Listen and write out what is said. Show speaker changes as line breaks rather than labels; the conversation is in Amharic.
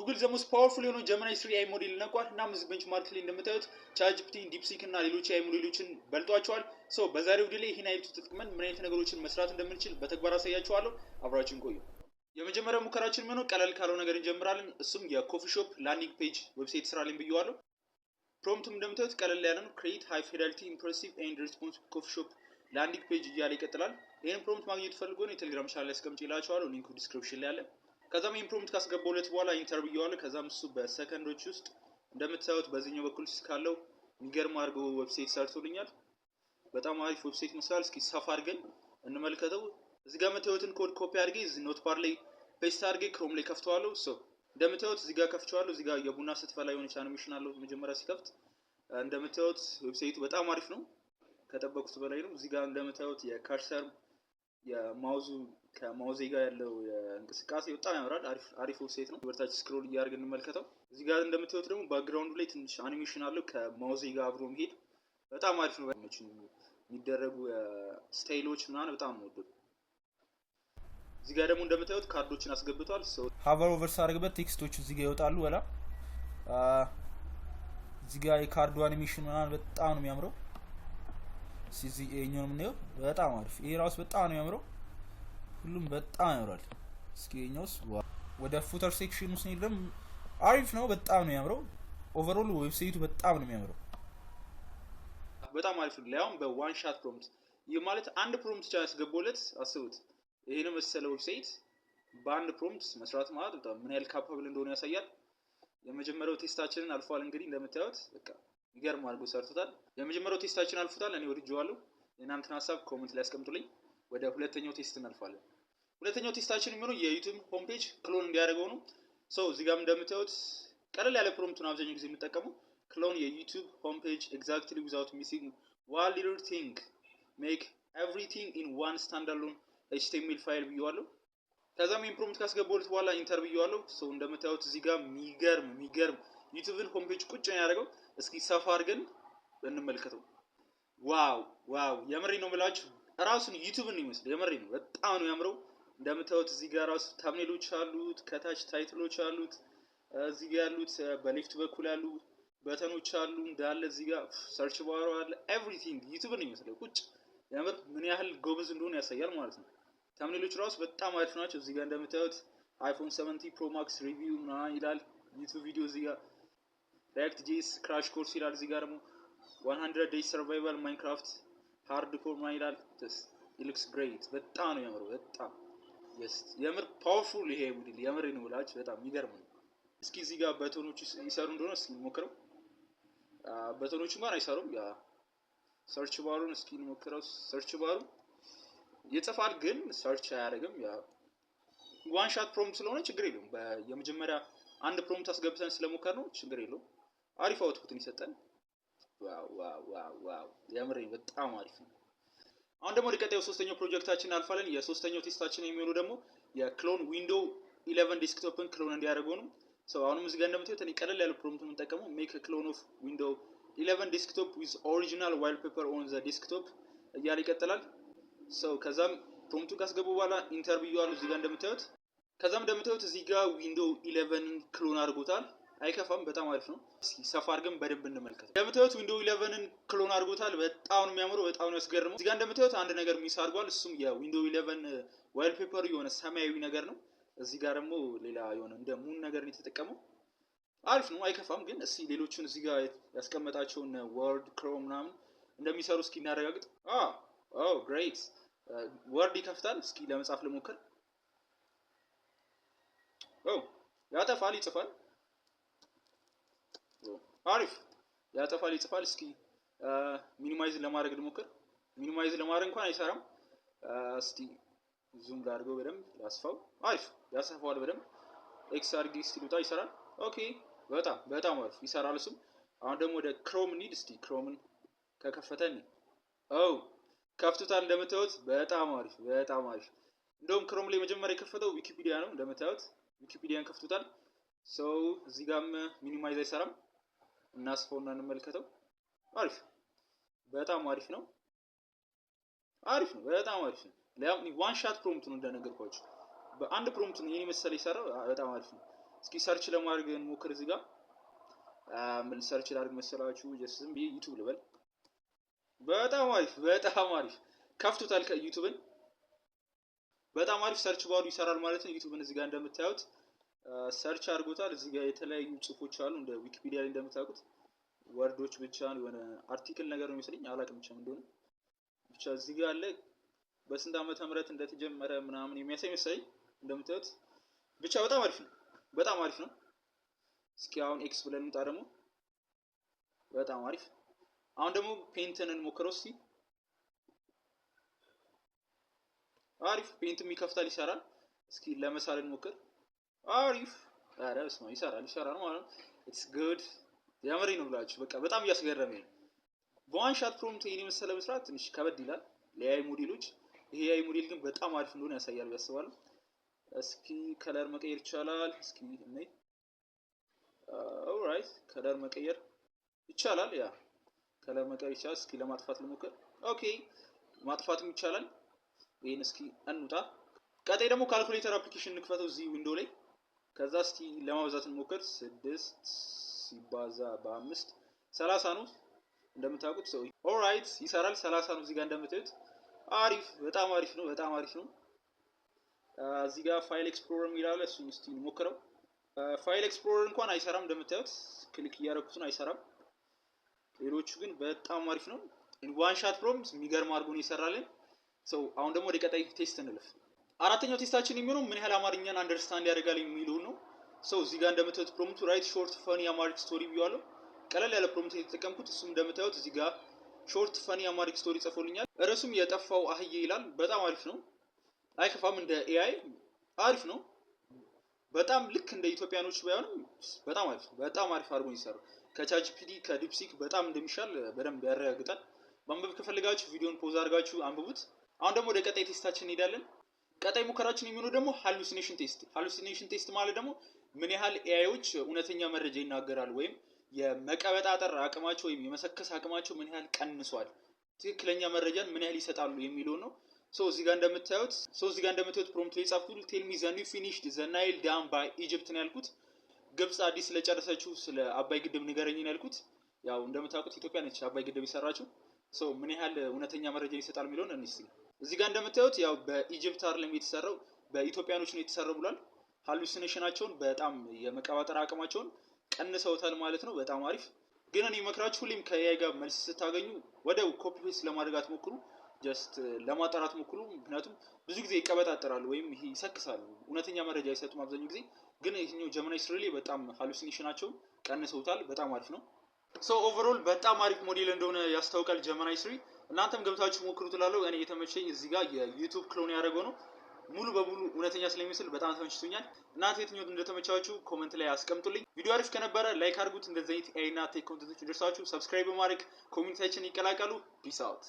Google the most powerful የሆነው Gemini 3 AI model ለቋል። እናም እዚህ benchmark ላይ እንደምታዩት ChatGPT፣ DeepSeek እና ሌሎች AI ሞዴሎችን በልጧቸዋል። So በዛሬው ቪዲዮ ላይ ይህን አይነቱ ተጠቅመን ምን አይነት ነገሮችን መስራት እንደምንችል በተግባር አሳያችኋለሁ። አብራችሁን ቆዩ። የመጀመሪያው ሙከራችን የሚሆነው ቀለል ካለው ነገር እንጀምራለን። እሱም የ coffee shop landing page website ስራልኝ ብየዋለሁ። Prompt ኡም እንደምታዩት ቀለል ያለ ነው። "Create high fidelity, impressive and responsive coffee shop landing page" እያለ ይቀጥላል። ይህን prompt ማግኘት ፈልጎ ነው የቴሌግራም ቻናል ላይ አስቀምጬላችኋለሁ። Link ኡ description ላይ አለ። ከዛም ይህን prompt ካስገባሁለት በኋላ enter ብየዋለሁ። ከዛም እሱ በሰከንዶች ውስጥ እንደምታዩት በዚህኛው በኩል ካለው የሚገርም አድርጎ website ሰርቶልኛል። በጣም አሪፍ website ይመስላል። እስኪ ሰፋ አድርገን እንመልከተው። እዚህ ጋር የምታዩትን code copy አድርጌ እዚህ notepad ላይ paste አድርጌ Chrome ላይ ከፍተዋለሁ። So እንደምታዩት እዚህ ጋር ከፍቼዋለሁ። እዚህ ጋር የቡና ስትፈላ የሆነች አኒሜሽን አለው መጀመሪያ ሲከፍት። እንደምታዩት website ኡ በጣም አሪፍ ነው፣ ከጠበቁት በላይ ነው። እዚህ ጋር እንደምታዩት የ cursor የ mouse ኡ ከ mouse ኤ ጋር ያለው እንቅስቃሴ በጣም ያምራል። አሪፍ አሪፍ website ነው። ወደታች scroll እያደረግን እንመልከተው። እዚህ ጋር እንደምታዩት ደግሞ background ኡ ላይ ትንሽ አኒሜሽን አለው ከ mouse ኤ ጋር አብሮ መሄድ በጣም አሪፍ ነው። የሚደረጉ style ኦች ምናምን በጣም ነው። እዚህ ጋር ደግሞ እንደምታዩት ካርዶችን አስገብቷል።
Hover over ሳደርግበት text ኦች እዚህ ጋር ይወጣሉ። ወላ እዚህ ጋር የካርዱ አኒሜሽን ምናምን በጣም ነው የሚያምረው። እዚህ ይሄኛው ነው የምናየው። በጣም አሪፍ። ይሄ ራሱ በጣም ነው የሚያምረው። ሁሉም በጣም ያምራል። እስኪ ይሄኛውስ ወደ footer section ውስጥ ደግሞ አሪፍ ነው። በጣም ነው የሚያምረው። Overall website ኡ በጣም ነው የሚያምረው።
በጣም አሪፍ ነው። ሊያውም በ one shot prompt። ይህ ማለት አንድ prompt ብቻ ያስገባሁለት፣ አስቡት። ይህን መሰለ website በአንድ prompt መስራት ማለት በጣም ምን ያህል capable እንደሆነ ያሳያል። የመጀመሪያው test ኣችንን አልፏል። እንግዲህ እንደምታዩት በቃ ይገርም አድርጎ ሰርቶታል። የመጀመሪያው test ኣችን አልፎታል። እኔ ወድጄዋለሁ። የእናንተን ሀሳብ comment ላይ አስቀምጡልኝ። ወደ ሁለተኛው test እናልፋለን። ሁለተኛው test ኣችን የሚሆነው የ YouTube home page clone እንዲያደርገው ነው። So እዚህ ጋርም እንደምታዩት ቀለል ያለ prompt ነው አብዛኛው ጊዜ የምጠቀመው። "Clone የ YouTube home page exactly without missing one little thing, make everything in one standalone HTML file" ብየዋለሁ። ከዛም ይህን prompt ካስገባሁለት በኋላ enter ብየዋለሁ። So እንደምታዩት እዚህ ጋር የሚገርም የሚገርም YouTube ን home page ቁጭ ነው ያደረገው። እስኪ ሰፋ አድርገን እንመልከተው። Wow wow! የምሬ ነው የምላችሁ፣ ራሱን YouTube ን ነው ይመስል። የምሬ ነው፣ በጣም ነው ያምረው። እንደምታዩት እዚህ ጋር ራሱ thumbnail ኦች አሉት፣ ከታች title ኦች አሉት፣ እዚህ ጋር ያሉት በ left በኩል ያሉ button ኦች አሉ እንዳለ፣ እዚህ ጋር search bar ኡ አለ። Everything YouTube ን ነው ይመስለው ቁጭ። የምር ምን ያህል ጎበዝ እንደሆነ ያሳያል ማለት ነው። Thumbnail ኦች ራሱ በጣም አሪፍ ናቸው። እዚህ ጋር እንደምታዩት iPhone 17 Pro Max review ምናምን ይላል። YouTube ቪዲዮ፣ እዚህ ጋር React JS crash course ይላል። እዚህ ጋር ደግሞ 100 days survival Minecraft hardcore ምናምን ይላል። Looks great። በጣም ነው የሚያምረው። በጣም yes፣ የምር powerful ይሄ ሞዴል፣ የምር ነው ብላችሁ በጣም የሚገርም ነው። እስኪ እዚህ ጋር button ኦቹ ይሰሩ እንደሆነ እስኪ እንሞክረው። Button ኦቹ እንኳን አይሰሩም። ያ search bar ኡን እስኪ እንሞክረው። Search bar ኡ ይጽፋል ግን search አያደርግም። ያ one shot prompt ስለሆነ ችግር የለውም። የመጀመሪያ አንድ prompt አስገብተን ስለሞከርነው ችግር የለውም። አሪፍ output ን ይሰጠን። Wow wow wow! የምሬ በጣም አሪፍ ነው። አሁን ደግሞ ወደ ቀጣዩ ሶስተኛው ፕሮጀክታችን እናልፋለን። የሶስተኛው test ኣችን የሚሆኑ ደግሞ የ clone Window 11 desktop ን clone እንዲያደርገው ነው። So አሁንም እዚህ ጋር እንደምታዩት እኔ ቀለል ያለ prompt የምንጠቀመው "Make clone of Window 11 desktop with original wallpaper on the desktop" እያለ ይቀጥላል። So ከዛም prompt ኡን ካስገቡ በኋላ enter ብየዋለሁ እዚህ ጋር እንደምታዩት። ከዛም እንደምታዩት እዚህ ጋር Window 11 clone አድርጎታል። አይከፋም፣ በጣም አሪፍ ነው። እስኪ ሰፋ አድርገን በደንብ እንመልከት። እንደምታዩት Window 11ን clone አድርጎታል። በጣም ነው የሚያምረው፣ በጣም ነው ያስገርመው። እዚህ ጋር እንደምታዩት አንድ ነገር miss አድርጓል። እሱም የ Window 11 wallpaper ኡ የሆነ ሰማያዊ ነገር ነው። እዚህ ጋር ደግሞ ሌላ የሆነ እንደ moon ነገር ነው የተጠቀመው። አሪፍ ነው፣ አይከፋም። ግን እስኪ ሌሎቹን እዚህ ጋር ያስቀመጣቸውን Word፣ Chrome ምናምን እንደሚሰሩ እስኪ እናረጋግጥ። Oh great፣ Word ይከፍታል። እስኪ ለመጻፍ ልሞክር። Oh፣ ያጠፋል፣ ይጽፋል። አሪፍ፣ ያጠፋል፣ ይጽፋል። እስኪ minimize ለማድረግ ልሞክር። Minimize ለማድረግ እንኳን አይሰራም። እስቲ zoom ላድርገው፣ በደንብ ላስፋው። አሪፍ፣ ያሰፋዋል በደንብ። X አድርጌ እስቲ ልውጣ፣ ይሰራል። Okay፣ በጣም በጣም አሪፍ ይሰራል እሱም። አሁን ደግሞ ወደ Chrome እንሂድ። እስቲ Chrome ን ከከፈተን፣ oh፣ ከፍቶታል። እንደምታዩት በጣም አሪፍ፣ በጣም አሪፍ። እንደውም Chrome ላይ መጀመሪያ የከፈተው ዊኪፒዲያ ነው። እንደምታዩት ዊኪፒዲያን ከፍቶታል። So እዚህ ጋርም minimize አይሰራም። እናስፈውና እንመልከተው። አሪፍ፣ በጣም አሪፍ ነው። አሪፍ ነው፣ በጣም አሪፍ ነው። One shot prompt ነው እንደነገርኳችሁ፣ በአንድ prompt ነው ይሄን መሰለ የሰራው። በጣም አሪፍ ነው። እስኪ search ለማድረግ እንሞክር። እዚህ ጋር ምን search ላድርግ መሰላችሁ? Just ዝም ብዬ YouTube ልበል። በጣም አሪፍ፣ በጣም አሪፍ ከፍቶታል YouTubeን። በጣም አሪፍ search bar ኡ ይሰራል ማለት ነው። YouTubeን እዚህ ጋር እንደምታዩት search አድርጎታል። እዚህ ጋር የተለያዩ ጽሁፎች አሉ። እንደ ዊኪፒዲያ ላይ እንደምታውቁት word ኦች ብቻ የሆነ article ነገር ነው የሚመስለኝ፣ አላውቅም ብቻ እንደሆነ ብቻ እዚህ ጋር አለ። በስንት ዓመተ ምህረት እንደተጀመረ ምናምን የሚያሳይ መሰለኝ እንደምታዩት። ብቻ በጣም አሪፍ ነው፣ በጣም አሪፍ ነው። እስኪ አሁን X ብለን እንውጣ ደግሞ። በጣም አሪፍ። አሁን ደግሞ Paint ን እንሞክረው እስኪ። አሪፍ፣ Paint ም ይከፍታል፣ ይሰራል። እስኪ ለመሳል እንሞክር። አሪፍ፣ ኧረ በስመ አብ ይሰራል፣ ይሰራል ማለት ነው። It's good። የምሬ ነው ብላችሁ በቃ በጣም እያስገረመኝ ነው። በ one shot prompt ይሄን የመሰለ መስራት ትንሽ ከበድ ይላል ለ AI ሞዴሎች። ይሄ AI ሞዴል ግን በጣም አሪፍ እንደሆነ ያሳያል ብዬ አስባለሁ። እስኪ color መቀየር ይቻላል። እስኪ እንይ። Alright፣ color መቀየር ይቻላል። Yeah፣ color መቀየር ይቻላል። እስኪ ለማጥፋት ልሞክር። Okay፣ ማጥፋትም ይቻላል። ይሄን እስኪ እንውጣ። ቀጣይ ደግሞ calculator application እንክፈተው እዚህ window ላይ። ከዛ እስኪ ለማብዛት እንሞክር። 6 ሲባዛ በ5 30 ነው እንደምታውቁት። So alright፣ ይሰራል። 30 ነው እዚህ ጋር እንደምታዩት። አሪፍ፣ በጣም አሪፍ ነው። በጣም አሪፍ ነው። እዚህ ጋር file explorer የሚል አለ። እሱን እስቲ እንሞክረው። File explorer እንኳን አይሰራም እንደምታዩት፣ click እያደረኩት ነው፣ አይሰራም። ሌሎቹ ግን በጣም አሪፍ ነው። One shot prompt የሚገርም አድርጎ ነው ይሰራልን። So አሁን ደግሞ ወደ ቀጣይ test እንለፍ። አራተኛው test ኣችን የሚሆነው ምን ያህል አማርኛን understand ያደርጋል የሚለውን ነው። So እዚህ ጋር እንደምታዩት prompt ኡ "write short funny Amharic story" ብያለሁ። ቀለል ያለ prompt የተጠቀምኩት፣ እሱም እንደምታዩት እዚህ ጋር short funny Amharic story ጽፎልኛል። ርዕሱም "የጠፋው አህያ" ይላል። በጣም አሪፍ ነው። አይከፋም። እንደ AI አሪፍ ነው። በጣም ልክ እንደ ኢትዮጵያኖች ባይሆንም በጣም አሪፍ፣ በጣም አሪፍ አድርጎ ይሰራል። ከ ChatGPT፣ ከ DeepSeek በጣም እንደሚሻል በደንብ ያረጋግጣል። ማንበብ ከፈለጋችሁ ቪዲዮን pause አድርጋችሁ አንብቡት። አሁን ደግሞ ወደ ቀጣይ test ኣችን እንሄዳለን። ቀጣይ ሙከራችን የሚሆነው ደግሞ hallucination test። Hallucination test ማለት ደግሞ ምን ያህል AI ዎች እውነተኛ መረጃ ይናገራሉ ወይም የመቀበጣጠር አቅማቸው ወይም የመሰከስ አቅማቸው ምን ያህል ቀንሷል፣ ትክክለኛ መረጃን ምን ያህል ይሰጣሉ የሚለው ነው። So እዚህ ጋር እንደምታዩት prompt ላይ የጻፍኩት "Tell me the new finished the Nile dam by Egypt" ነው ያልኩት። ግብጽ አዲስ ስለጨረሰችው ስለ አባይ ግድብ ንገረኝ ነው ያልኩት። ያው እንደምታውቁት ኢትዮጵያ ነች አባይ ግድብ የሰራችው። So ምን ያህል እውነተኛ መረጃ ይሰጣል የሚለውን እንስ እዚህ ጋር እንደምታዩት ያው በ Egypt አይደለም የተሰራው፣ በኢትዮጵያኖች ነው የተሰራው ብሏል። Hallucination ኣቸውን በጣም የመቀባጠር አቅማቸውን ቀንሰውታል ማለት ነው። በጣም አሪፍ። ግን እኔ የምመክራችሁ ሁሌም ከ AI ጋር መልስ ስታገኙ ወዲያው copy paste ለማድረግ አትሞክሩ። Just ለማጣራት ሞክሩ። ምክንያቱም ብዙ ጊዜ ይቀበጣጠራሉ ወይም ይሄ ይሰክሳሉ። እውነተኛ መረጃ አይሰጡም አብዛኛው ጊዜ። ግን ይህኛው Gemini 3 በጣም hallucination ኣቸውን ቀንሰውታል። በጣም አሪፍ ነው። So overall በጣም አሪፍ ሞዴል እንደሆነ ያስታውቃል Gemini 3። እናንተም ገብታችሁ ሞክሩ ትላለሁ። እኔ የተመቸኝ እዚህ ጋር የ YouTube clone ያደረገው ነው። ሙሉ በሙሉ እውነተኛ ስለሚመስል በጣም ተመችቶኛል። እናንተ የትኛው እንደተመቻችሁ comment ላይ አስቀምጡልኝ። ቪዲዮ አሪፍ ከነበረ like አድርጉት። እንደዚህ አይነት AI እና tech content ኦች እንዲደርሳችሁ subscribe በማድረግ community ያችን ይቀላቀሉ። Peace out።